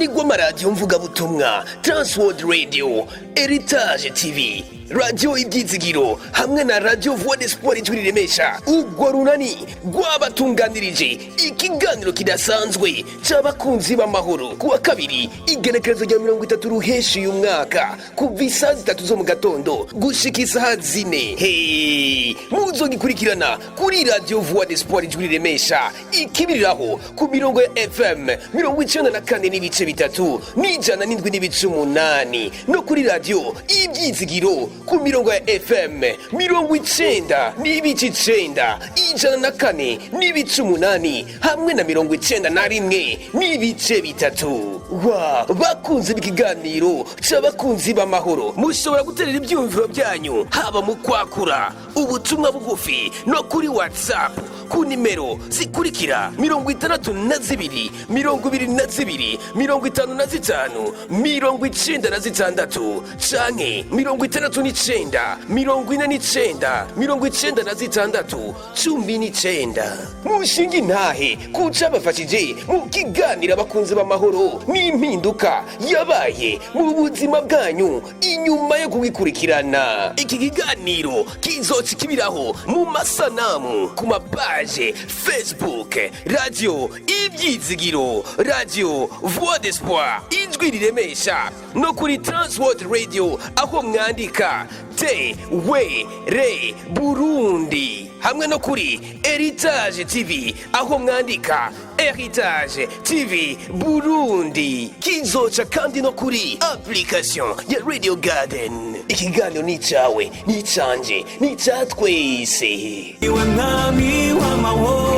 Urunani rw'amaradiyo mvugabutumwa Transworld Radio, Heritage TV, Radiyo Ibyizigiro hamwe na Radiyo Voix d'Espoir, Ijwi Riremesha, urwo runani rwabatunganirije ikiganiro kidasanzwe c'abakunzi b'amahoro kuwa kabiri, igenekerezo rya 30 ruheshi uyu mwaka, kuva isaha 3 zo mu gatondo gushika isaha 4. Hey, muzogikurikirana kuri Radiyo Voix d'Espoir, Ijwi Riremesha, ikibiriraho ku mirongo ya FM 94.3 n'107.8, no kuri Radiyo Ibyizigiro ku mirongo ya FM 90.9, 104.8 hamwe na 91.3. Wa bakunzi b'ikiganiro c'abakunzi b'amahoro, mushobora guterera ibyumviro byanyu haba mu kwakura ubutumwa bugufi no kuri WhatsApp ku nimero zikurikira: 62 22 55 96 canke 69 49 96 19. Mushinga intahe kuca bafashije mu kiganiro abakunzi b'amahoro n'impinduka yabaye mu buzima bwanyu inyuma yo kugikurikirana. Iki kiganiro kizoca kibiraho mu masanamu ku mapaje Facebook Radio Ibyizigiro, Radio Voix d'Espoir, Ijwi Riremesha, no kuri Transworld Radio aho mwandika TWR Burundi, hamwe no kuri Heritage TV aho mwandika Heritage TV Burundi. Kizoca kandi no kuri application ya Radio Garden. Ikiganiro ni icawe, ni icanje, ni ica twese. Iwe mwami w'amahoro.